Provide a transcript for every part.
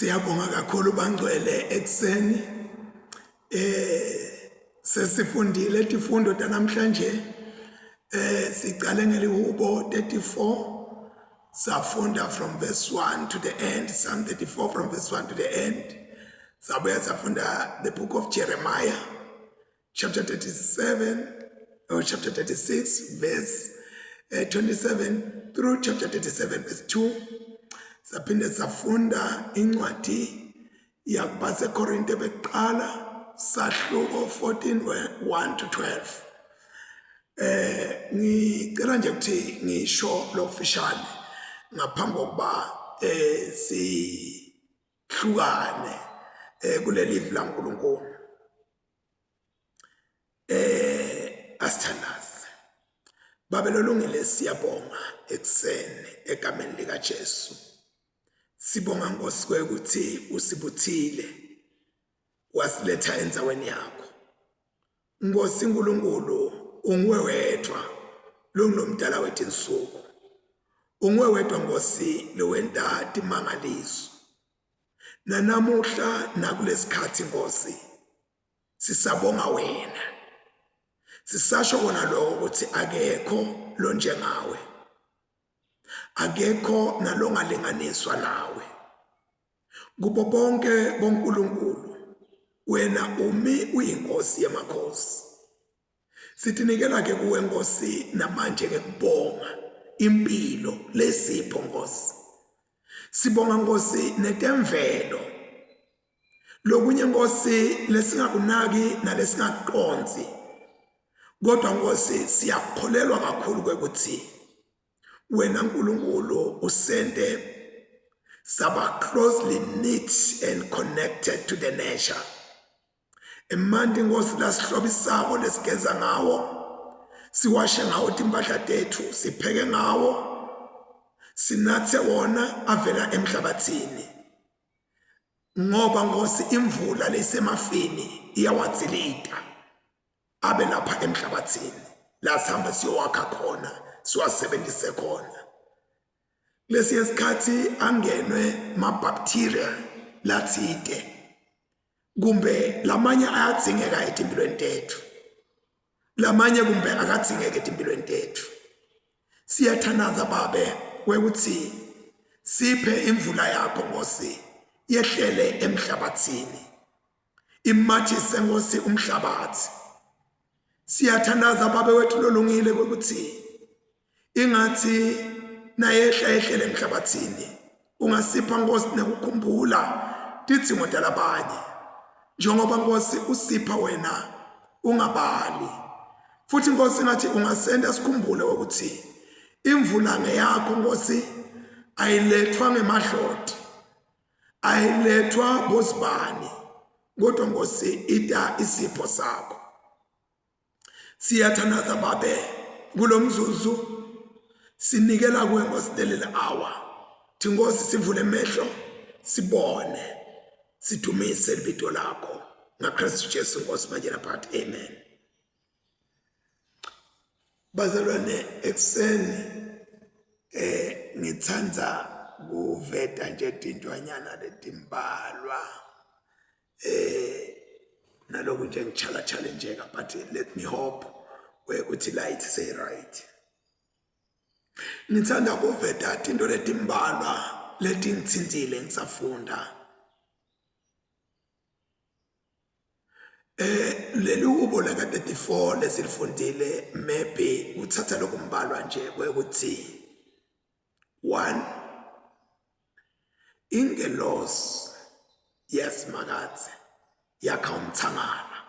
Siyabonga kakhulu bangcwele ekuseni. Eh sesifundile tifundo tanamhlanje. Eh sicale ngelihubo 34 safunda from verse 1 to the end Psalm 34 from verse 1 to the end. Sabuya safunda the book of Jeremiah chapter 37 or chapter 36 verse 27 through chapter 37 verse 2 saphinde safunda incwadi yakubaseKorinte bekuqala sahluko 14 1 to 12 eh ngicela nje ukuthi ngisho lokufishane ngaphambi kokuba eh sihlukane eh kuleli laNkulunkulu Eh asithandaze. Babe lolungile siyabonga ekuseni egameni lika Jesu. Sibonga Nkosi ukuthi usibuthile wasiletha endaweni yakho. Nkosi uNkulunkulu unguwe wedwa longulomdala wetinsuku. Unguwe wedwa Nkosi lowenta timangaliso. Nanamuhla nakulesikhathi Nkosi sisabonga wena sisasho kona lokho ukuthi akekho lonjengawe akekho nalongalinganiswa nawe kubo bonke bonkulunkulu wena umi uyinkosi yamakhosi sitinikela ke kuwe nkosi namanje ngekubonga impilo lesipho nkosi sibonga nkosi netemvelo Lokunye Nkosi lesingakunaki nalesingakuqondzi kodwa Nkosi siyakholelwa kakhulu kwekuthi wena Nkulunkulu usente saba closely knit and connected to the nature emanti Nkosi lasihlobisako lesigeza ngawo siwashe ngawo timpahla tethu sipheke ngawo sinathe wona avela emhlabathini ngoba Nkosi imvula lesemafini iyawadzilita abe lapha emhlabathini la sihambe siyowakha khona siwasebenzise khona kulesiye sikhathi angenwe ma-bacteria lathide kumbe lamanye ayadzingeka etimpilweni tethu lamanye kumbe akadzingeki etimpilweni tethu siyathandaza babe wekuthi siphe imvula yakho Nkosi yehlele emhlabathini imathise Nkosi umhlabathi siyathandaza babe wethu lolungile ukuthi ingathi nayehla yehlele emhlabathini ungasipha Nkosi nekukhumbula tidzingo talabanye njengoba Nkosi usipha wena ungabali futhi Nkosi ngathi ungasenda sikhumbule ukuthi imvula ngeyakho Nkosi ayilethwa ngemadloti ayilethwa bozibani kodwa Nkosi ita isipho sakho Siyathandaza babe kulomzuzu sinikela kuwe Nkosi leli hour. Thi Nkosi sivule emehlo sibone sidumise libito lakho ngaKristu Jesu Nkosi manje naphakathi amen. Bazalwane ekuseni eh ngithanda kuveta nje tintwanyana letimbalwa eh naloku nje ngichala challenge ka but let me hope ukuthi light say right ngithanda kuveta into letimbalwa letingithintile ngisafunda eh leli hubo laka 34 lesilifundile maybe uthatha lokumbalwa nje kwekuthi 1 Ingelosi yesimakadze yakha umthangala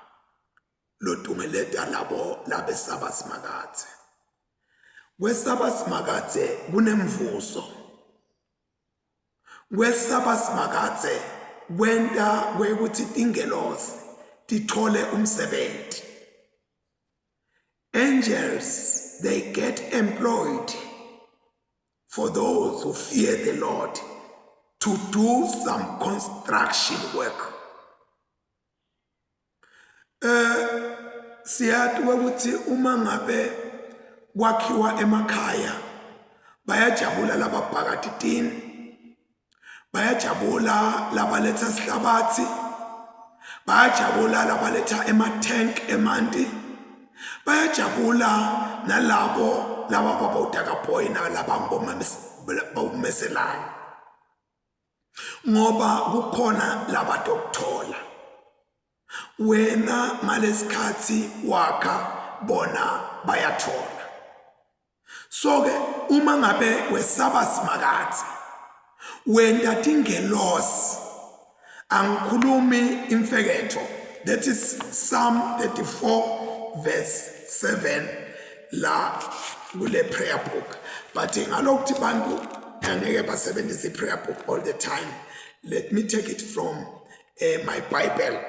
lotungeleta labo labesaba Simakadze. Kwesaba Simakadze kunemvuzo. Kwesaba Simakadze kwenta kwekuthi tingelosi tithole umsebenzi. Angels they get employed for those who fear the Lord to do some construction work. Eh siyathi ukuthi uma ngabe kwakhiwa emakhaya bayajabula lababhakati tini. Bayajabula labaletha sihlabathi, bayajabula labaletha ema-tank emanti, bayajabula nalabo laba babodakaboy nalaba bomeselane ngoba kukhona labatokuthola. Wena ngalesikhathi wakha bona bayathola. So ke uma ngabe wesaba simakadze wenta tingelosi angikhulumi imfeketho that is Psalm 34 verse 7 la kule prayer book but ngalokuthi bantu angeke basebenzise i-prayer book all the time let me take it from my bible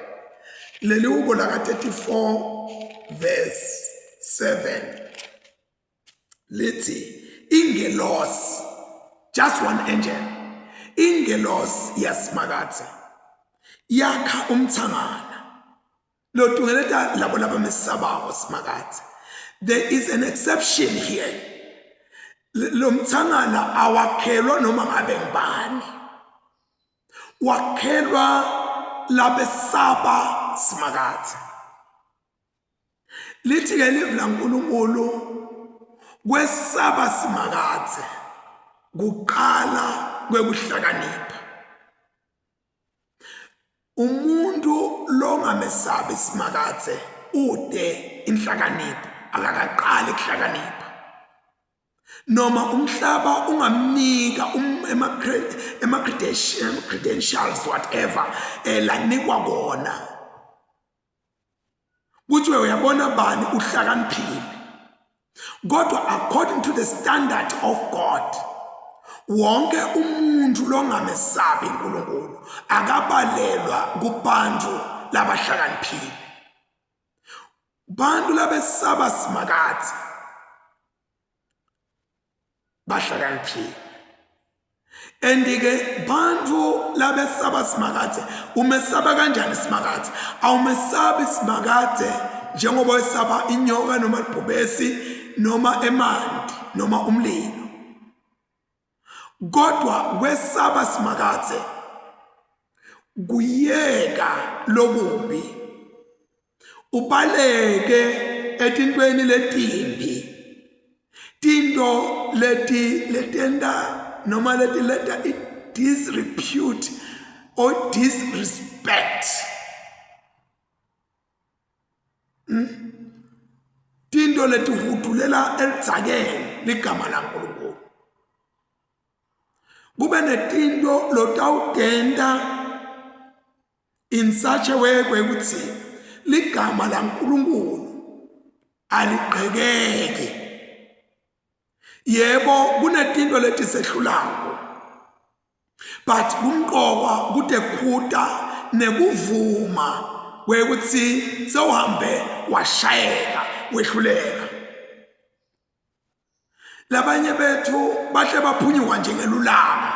leli hubo laka 34 verse 7 lithi ingelosi just one angel ingelosi yasimakathe yakha umthangala lotungeleta labo labamesabako simakathe there is an exception here lo mthangala awakhelwa noma ngabe ngubani wakhelwa labesaba simakathe lithi ke livi laNkulunkulu kwesaba simakathe kuqala kwekuhlakanipha umuntu longamesabi simakathe ude inhlakanipho akakaqali kuhlakanipha noma umhlaba ungamnika um, ema-credentials whatever elanikwa kona kuthiwe uyabona bani uhlakaniphile kodwa according to the standard of God wonke umuntu longamesabi uNkulunkulu akabalelwa kubantu labahlakaniphile bantu labesaba simakadze bahlakaniphile and-ke bantu labesaba simakadze umesaba kanjani simakadze awumesabi simakadze njengoba wesaba inyoka noma libhubesi noma emanti noma umlilo kodwa kwesaba simakadze kuyeka lokubi ubaleke etintweni letimbi tinto leti letenta noma letileta i-disrepute or disrespect hmm? tinto letihudulela elidzakeni ligama laNkulunkulu kube netinto lotawutenta in such a way kwekuthi ligama laNkulunkulu aligqekeki yebo kunetinto letisehlulako but kumqokwa kutekhuta nekuvuma kwekuthi sewuhambe washayeka wehluleka labanye bethu bahle baphunyuka nje ngelulaka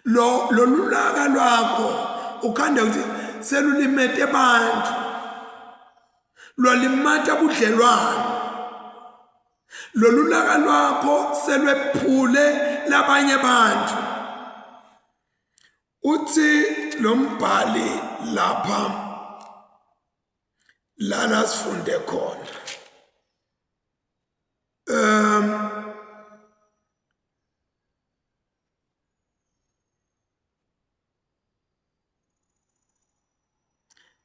lo lolulaka lwakho ukhanda ukuthi selulimete abantu lwalimata budlelwane lolulaka lwakho selwephule labanye abantu uthi lo mbhali lapha lana sifunde khona um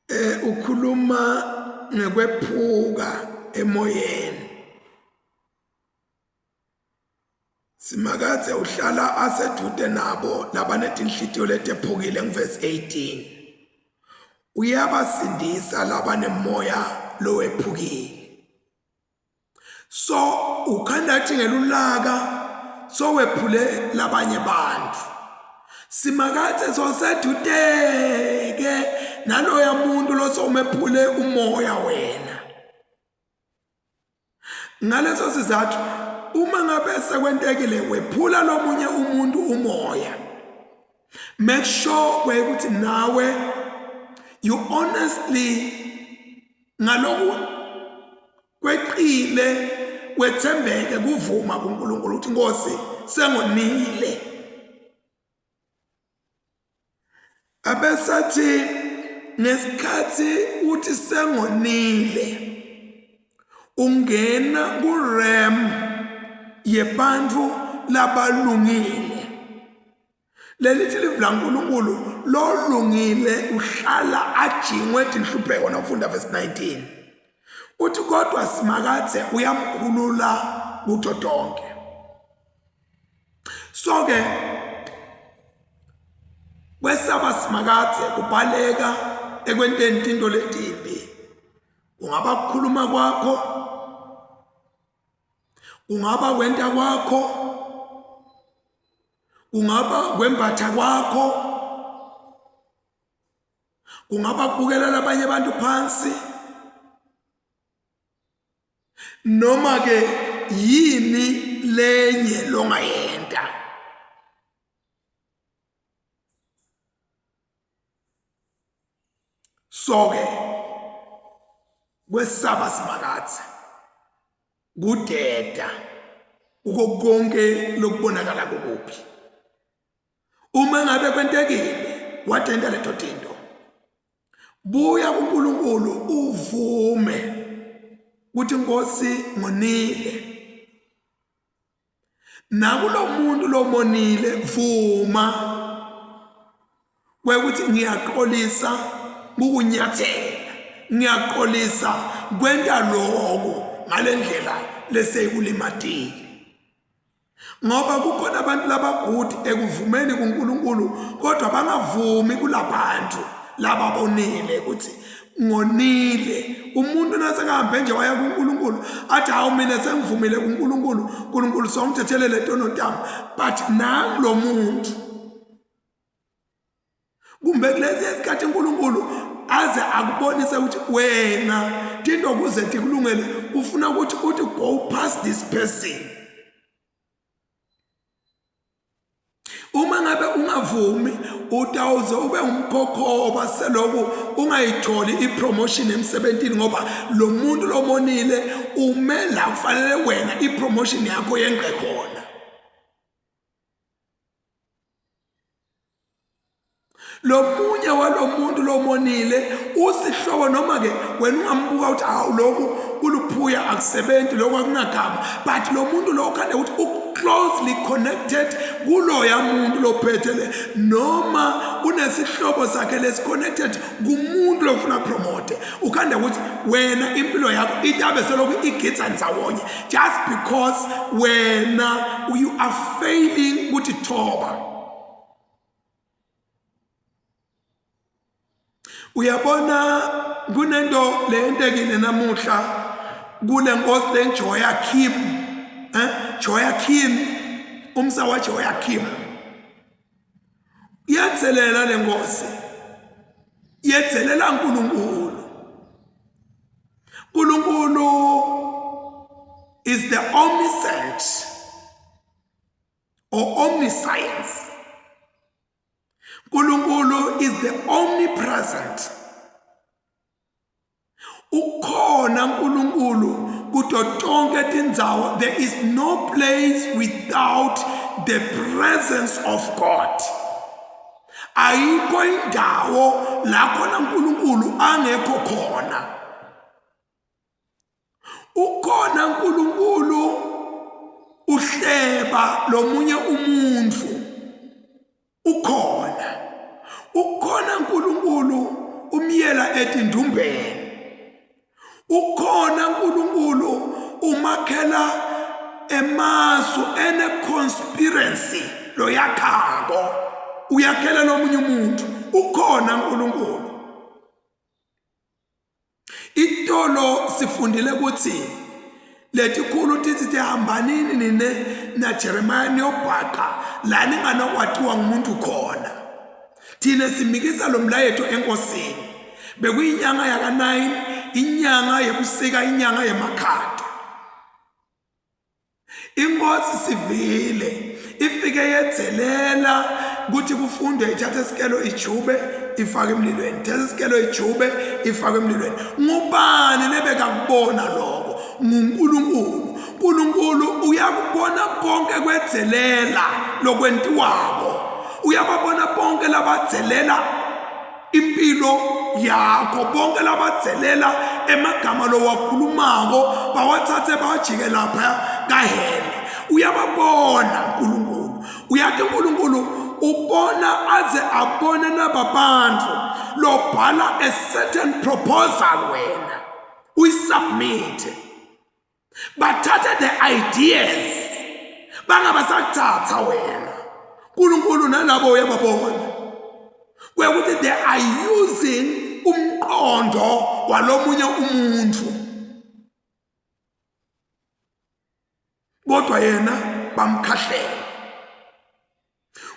eh ukhuluma ngekwephuka emoyeni Simakadze uhlala asedude nabo labanetinhlitiyo letephukile ngivesi 18 uyabasindisa labanemoya lowephukile so ukhanda thi ngelulaka sowephule labanye bantu simakathe soseduteke naloya muntu losomephule umoya wena ngaleso sizathu uma ngabe sekwentekile wephula lomunye umuntu umoya make sure ukuthi nawe you honestly ngaloku kweqile wethembeke kuvuma kuNkulunkulu ukuthi Nkosi sengonile. Abesathi ngesikhathi uthi sengonile ungena ku-ram yebantu labalungile. Lelithi livi laNkulunkulu lolungile uhlala ajingwe tinhlupheko nawufunda verse 19. Uthi kodwa simakadze uyamkhulula kuto tonke. So ke kwesaba simakadze kubaleka ekwenteni tinto letimbi. Kungaba kukhuluma kwakho, kungaba kwenta kwakho, kungaba kwembatha kwakho, kungaba kubukela labanye abantu phansi, noma ke yini lenye longayenta. So ke kwesaba simakadze kudeda kuko konke lokubonakala kukubi. Uma ngabe kwentekile watenta leto tinto, buya kuNkulunkulu uvume ukuthi Nkosi ngonile. Nakulo muntu lomonile vuma kwekuthi ngiyaxolisa kukunyathela, ngiyaxolisa kwenta lokho ngalendlela leseyikulimatile. Ngoba kukhona abantu labagudi ekuvumeni kuNkulunkulu kodwa bangavumi kulabantu lababonile ukuthi ngonile. Umuntu nasekahambe nje waya kuNkulunkulu athi hawu mina sengivumile kuNkulunkulu, uNkulunkulu songithethelele tono tami, but nangu lo muntu kumbe kulesi esikhathi uNkulunkulu aze akubonise ukuthi wena tinto kuze tikulungele ufuna ukuthi uthi go past this person. Uma ngabe ungavumi utawuze ube umkhokhoba seloku ungayitholi ipromotion emsebentini, ngoba lo muntu lomonile ume la kufanele wena ipromotion yakho yenqe khona. Lo munye walomuntu lomonile usihlobo, noma ke wena ungambuka ukuthi hawu lokhu kuluphuya akusebenzi, lokhu akunagama, but lo muntu lo ukhande ukuthi u-closely connected kuloya muntu lophethe le, noma unesihlobo sakhe lesi-connected kumuntu lofuna promote. Ukhande ukuthi wena impilo yakho itabe selokhu igitsa ndzawonye just because wena you are failing ukuthi thoba. Uyabona kunento leyentekile namuhla kule nkosi leJoyakim, Joyakim, umsa waJoyakim. Iyadzelela le nkosi, yedzelela uNkulunkulu. uNkulunkulu is the omniscient or omniscience. uNkulunkulu is the omnipresent. Ukhona uNkulunkulu kuto tonke tindzawo. There is no place without the presence of God. Ayikho indawo la khona uNkulunkulu angekho khona. Ukhona uNkulunkulu uhleba lomunye umuntu. Ukhona. Ukhona uNkulunkulu umyela etindumbeni. Ukhona uNkulunkulu umakhela emasu ene conspiracy loyakhako uyakhela lomunye umuntu. Ukhona uNkulunkulu. Itolo sifundile ukuthi letikhulu tithi tihambanini nine naJeremiah niyobhaqa la ninganokwatiwa ngumuntu khona. Thina simikisa lo mlayeto enkosini. Bekuyinyanga yaka-9, inyanga yebusika, inyanga yemakhata. Inkosi sivile ifike yedzelela ukuthi kufundwe, ithathe isikelo ijube ifake emlilweni, ithathe isikelo ijube ifake emlilweni. Ngubani lebekakubona lokho? NguNkulunkulu. uNkulunkulu uyakubona konke kwedzelela lokwentiwako, uyababona bonke labadzelela Impilo yakho bonke labadzelela emagama lowakhulumako bawathathe bawajike lapha kahele. Uyababona uNkulunkulu. Uyathi uNkulunkulu ubona aze abone nababantu lobhala a certain proposal wena uyisubmit bathathe the ideas bangabasakuthatha wena uNkulunkulu nalabo uyababona kwekuthi they are using umqondo walomunye umuntu kodwa yena bamkhahlela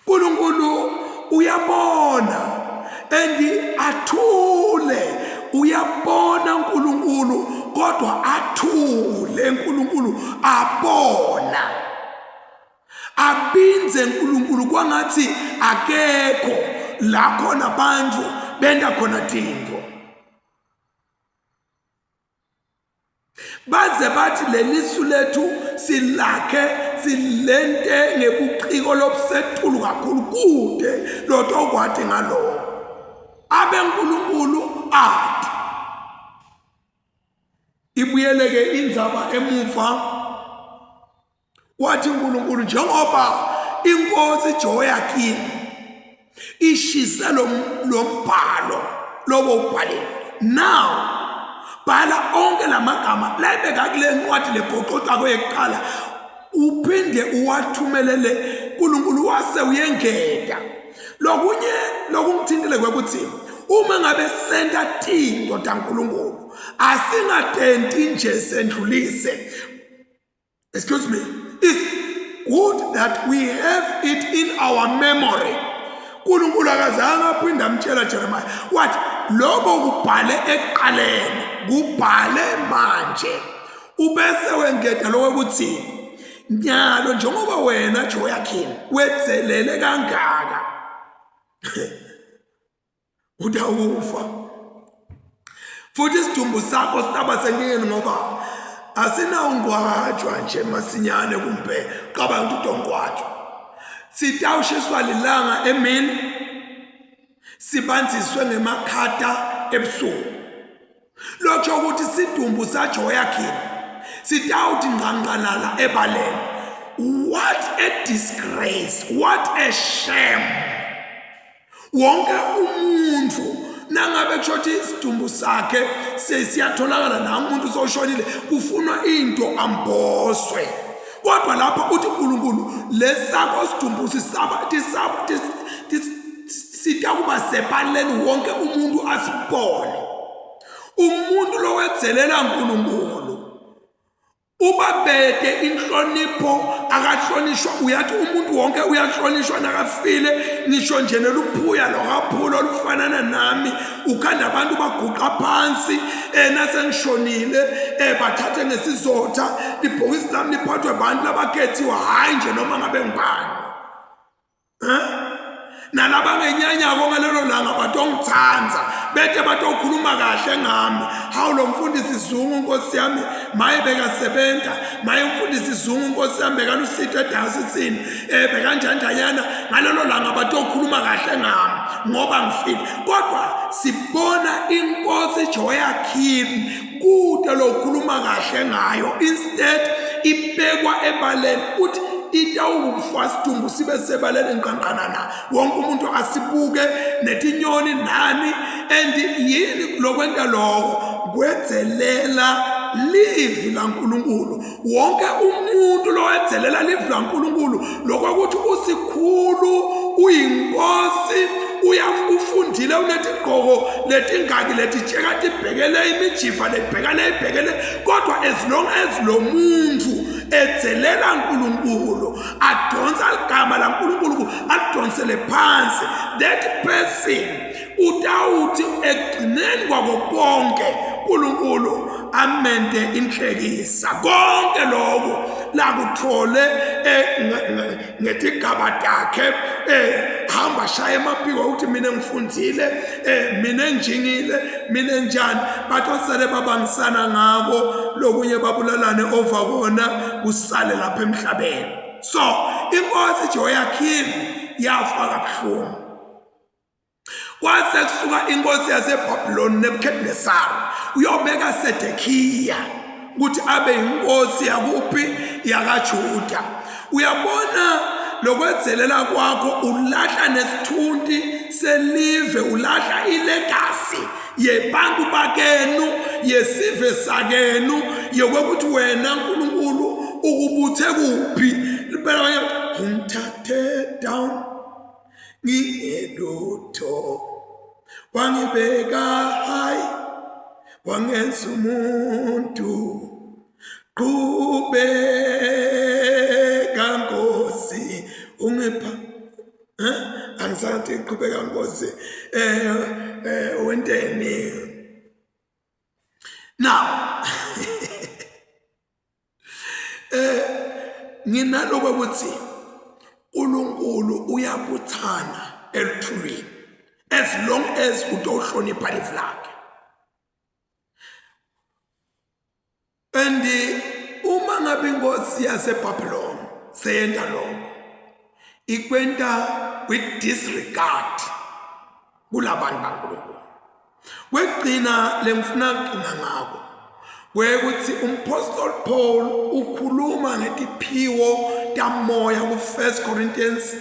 uNkulunkulu uyabona and athule uyabona uNkulunkulu kodwa athule uNkulunkulu abona abinze uNkulunkulu kwangathi akekho la khona abantu benta khona tinto Baze bathi lelisu lethu silakhe silente ngebuciko lobusetulu kakhulu kude lotokwati ngaloko. Abe uNkulunkulu athi ibuyeleke indzaba emuva wathi uNkulunkulu njengoba inkosi Jehoyakim ishise lo mbhalo lobo ubhalile now bhala onke lamagama layibeka kule ncwadi legoqotwako yekuqala uphinde uwathumelele uNkulunkulu wase uyengeta lokunye lokungithintile kwekuthi uma ngabe senta tinto taNkulunkulu asingatenti nje sendlulise Excuse me. It's good that we have it in our memory. uNkulunkulu akazange aphinde amtshela Jeremiah wathi lokho kubhale ekuqaleni kubhale manje ubese wengeda lokho ukuthi nyalo njengoba wena Joyakim wethelele kangaka utawufa futhi isidumbu sakho sitaba senkingeni ngoba asinawungqwatshwa nje masinyane kumbe cabanga ukuthi utongqwatshwa sitawushiswa lilanga emini sibanziswe ngemakhata ebusuku Lokho ukuthi isidumbu saJoyakim sitawuthi ngqangqalala ebaleni. What a disgrace, what a shame. Wonke umuntu nangabe kusho ukuthi isidumbu sakhe sesiyatholakala na umuntu soshonile kufunwa into amboswe kodwa lapha uthi uNkulunkulu lesakho sidumbu sisaba tisaba sitakuba sebaleni wonke umuntu asibone umuntu lowedzelela uNkulunkulu ubabede inhlonipho akahlonishwa uyathi umuntu wonke uyahlonishwa nakafile ngisho nje neluphuya lokaphulo olufanana nami ukhanda abantu baguqa phansi eh nasengishonile eh bathathe ngesizotha ibhokisi lami liphathwe abantu labakhethiwe hhayi nje noma ngabe ngibani Eh? nalabangenyanyako ngalelo langa batongithanda bete batokhuluma kahle ngami hawu lo mfundisi zungu nkosi yami maye bekasebenta maye umfundisi zungu nkosi yami bekalusito edayosisini um bekanjanjanyana ngalelo langa batokhuluma kahle ngami ngoba ngifile kodwa sibona inkosi Joyakim kude lokhuluma kahle ngayo instead ibekwa ebaleni uthi itawukufa sidumbu sibe sebaleni nqanqanana wonke umuntu asibuke netinyoni nani and yini lokwenta lokho kwedzelela livi laNkulunkulu wonke umuntu lowedzelela livi laNkulunkulu lokokuthi usikhulu uyinkosi uyafundile unetigqoko letingaki letitsheka tibhekele imijiva letibhekane ibhekele kodwa as long as lo muntu edzelela uNkulunkulu adonsa ligama laNkulunkulu alidonsele phansi that person utawuthi ekugcineni kwako konke uNkulunkulu amente inhlekisa konke lokho lakuthole eh, ngetigaba takhe eh hamba shaya emaphiko ukuthi mina ngifundile eh mina njingile mina njani batosele babangisana ngako lokunye babulalane over kona kusale lapha emhlabeni so inkosi Joyakim yafa kabuhlungu. Kwase kusuka inkosi yaseBhabhiloni Nebuchadnezzar uyobeka Sedekiya ukuthi abe inkosi yakuphi yakaJuda. Uyabona lokwedzelela kwakho ulahla nesithunti selive ulahla ilegacy yebantu bakenu yesive sakenu yokuthi wena uNkulunkulu ukubuthe kuphi libela abanye ungithathe down ngingelutho wangibeka high wangenza umuntu qhubeka nkosi ungipha eh angisathi qhubeka nkosi eh, eh wenteni now Eh nginaloko ukuthi uNkulunkulu uyabuthana eluthulwini as long as utohlonipha live lakhe. And uma ngabe inkosi yaseBabylon seyenta lokho ikwenta with disregard kulabantu baNkulunkulu. Kwekugcina lengifuna kugcina ngako kwekuthi umpostoli Paul ukhuluma ngetiphiwo tamoya ku-1 Corinthians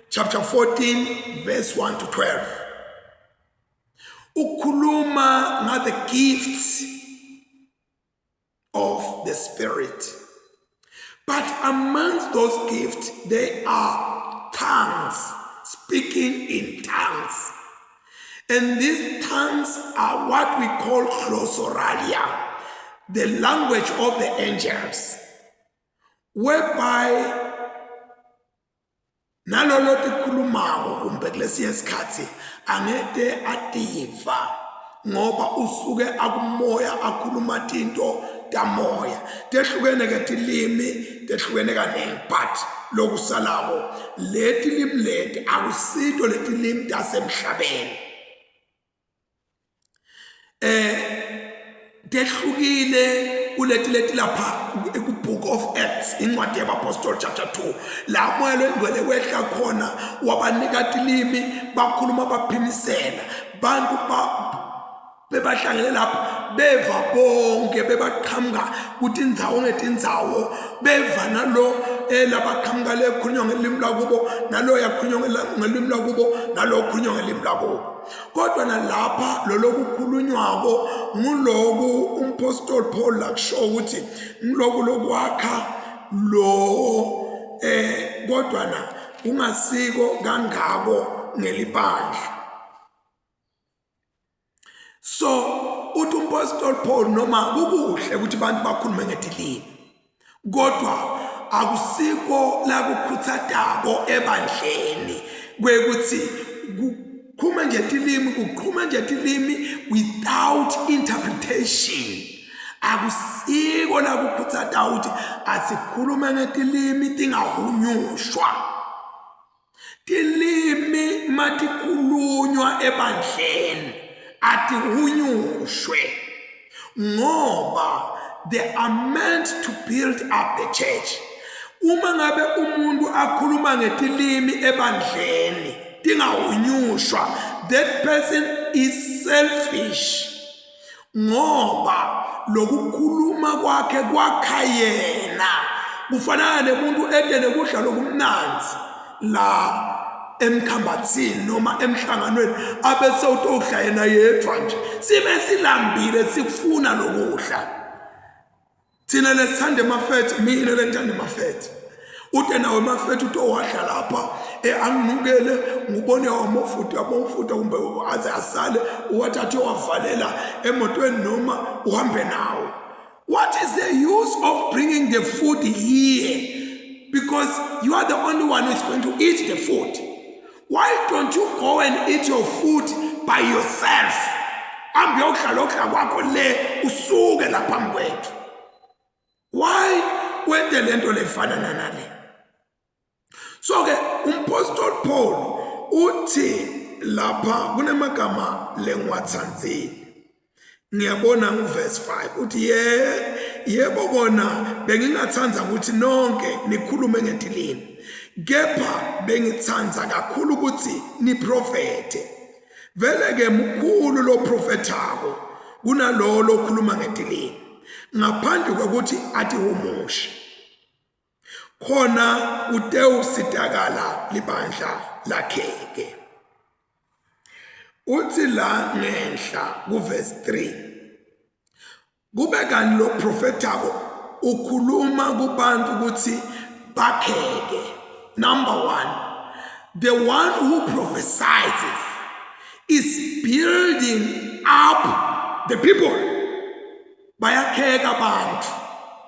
chapter 14 verse 1 to 12 ukhuluma nga the gifts of the spirit but amongst those gifts there are tongues speaking in tongues and these tongues are what we call glossoralia the language of the angels whereby nalolo tikhulumako kumbe kulesinye isikhathi angete ativa ngoba usuke akumoya akhuluma tinto tamoya tehlukene ke tilimi tehlukene kaningi but lokusalako leti limi leti akusito leti limi tasemhlabeni eh tehlukile kuleti leti lapha ku book of Acts incwadi yabapostoli chapter 2 la moya lwengcwele wehla khona wabanika tilimi bakhuluma baphimisela bantu ba bebahlangene lapho beva bonke bebaqhamuka kutindzawo ngetindzawo beva nalo eh, labaqhamuka le khulunywa ngelimi lwakubo nalo yakhulunywa ngelimi lwakubo nalo khulunywa ngelimi lwakubo kodwa nalapha lolokukhulunywako nguloku umpostoli Paul lakusho ukuthi ngiloku lokwakha lo eh kodwa na kungasiko kangako ngelibandla so uthi umpostoli Paul noma kukuhle ukuthi abantu bakhulume ngedilini kodwa akusiko la kukhuthatako ebandleni kwekuthi kuqhume nje tilimi kuqhume nje tilimi without interpretation akusiko la kukhuthata ukuthi asikhulume ngetilimi tingahunyushwa Tilimi matikhulunywa ebandleni atihunyushwe ngoba they are meant to build up the church. Uma ngabe umuntu akhuluma ngetilimi ebandleni tingahunyushwa that person is selfish ngoba lokukhuluma kwakhe kwakha yena kufanana nemuntu ede nekudla lokumnandzi la emkhambathini noma emhlanganweni abese utodla yena yedwa nje sibe silambile sikufuna lokudla thina lesithanda emafethi mina lengithanda emafethi ude nawo emafethi utowadla lapha eh, anginukele ngubone wamofutha amofutha kumbe aze asale uwathathe wavalela emotweni noma uhambe nawo what is the use of bringing the food here because you are the only one who is going to eat the food Why don't you go and eat your food by yourself? Hambe uyodla lokudla kwakho le usuke lapha phambi kwethu. Why wente lento lefana nale? So ke umpostoli Paul uthi lapha kunemagama lengiwatsandzile. Ngiyabona nguverse 5 uthi ye yebo kona bengingathanda ukuthi nonke nikhulume ngedilini kepha bengithanda kakhulu ukuthi niprofethe. Vele ke mkhulu lo profethako kunalowo lokhuluma ngetilimi ngaphandle kokuthi atihumushe khona kutewusitakala libandla lakheke. Uthi la ngenhla kuverse 3 kube kanti lo profethako ukhuluma kubantu ukuthi bakheke. Number 1, the one who prophesies is building up the people, bayakheka abantu.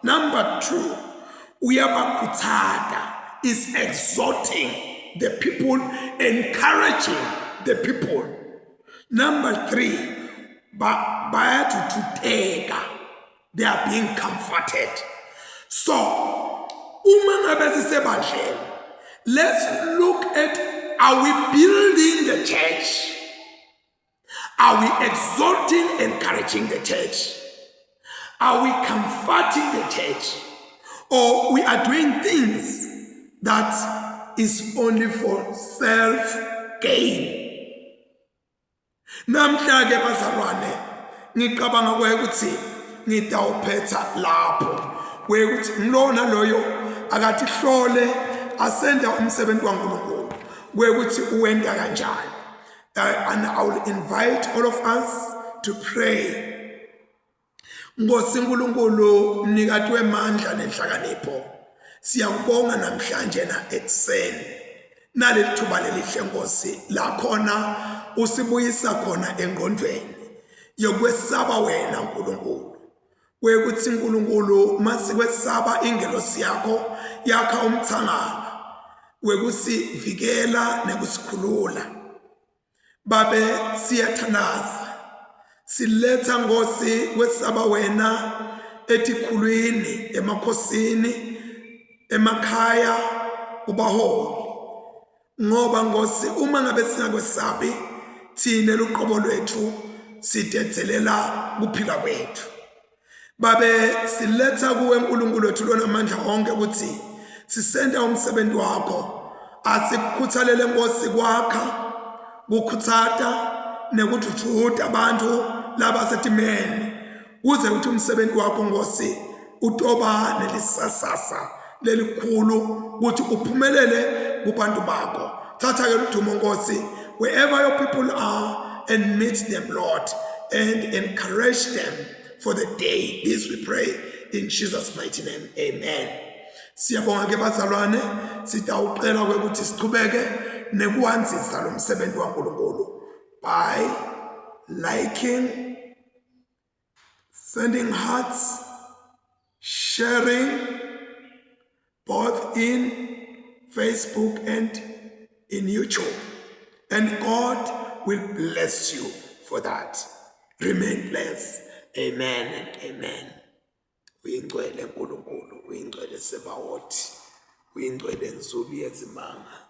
Number 2, uyabakhuthata, is exhorting the people, encouraging the people. Number 3, bayathuthuteka, they are being comforted. So uma ngabe sisebandleni, let's look at, are we building the church? Are we exhorting, encouraging the church? Are we comforting the church? Or we are doing things that is only for self gain? Namhla ke bazalwane, ngicabanga ukuthi ngitawuphetha lapho kwekuthi ngilona loyo akathi hlole asenda umsebenzi waNkulunkulu kwekuthi uwenta kanjani. And I will invite all of us to pray. Nkosi uNkulunkulu, mnikati wemandla nenhlakanipho, siyakubonga namhlanje na ekuseni naleli thuba lelihle Nkosi la khona usibuyisa khona engqondweni yokwesaba wena uNkulunkulu, kwekuthi uNkulunkulu masikwesaba ingelosi yakho yakha umthangala wekusivikela nekusikhulula. Babe, siyathandaza, siletha Nkosi kwesaba wena etikhulwini, emakhosini, emakhaya, kubaholi, ngoba Nkosi uma ngabe singakwesabi thine luqobo lwethu sidedzelela kuphila kwethu. Babe, siletha kuwe uNkulunkulu wethu lonamandla onke ukuthi sisenta umsebenzi wakho. Asikukhuthalele Nkosi kwakha, kukhuthata nekujujuda abantu labasetimeni kuze ukuthi umsebenzi wakho Nkosi utoba nelisasasa lelikhulu ukuthi uphumelele kubantu bakho. Thatha ke ludumo Nkosi wherever your people are and meet them, Lord, and encourage them for the day. This we pray in Jesus' mighty name, amen. Siyabonga ke bazalwane, sitawucela ukuthi sichubeke nekuwandzisa lo msebenzi waNkulunkulu by liking, sending hearts, sharing both in Facebook and in YouTube, and God will bless you for that. Remain blessed. Amen and amen. Uyingcwele uNkulunkulu, uyingcwele Sebawoti, uyingcwele Nzulu yezimanga.